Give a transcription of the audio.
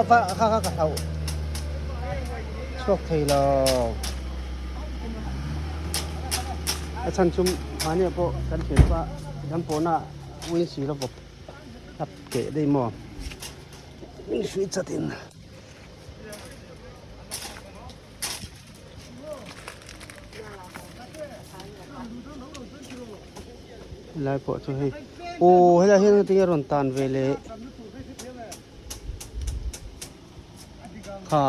va kha kha ka hlauh chhuak thei lo. A chhan chu mahni ah pawh kan thianpa dam pawhna windshield a vawp hlap keh daih maw min hruih chat in. Helai pawh chu hei aw helai hian engtin nge rawn tan ve leh kha.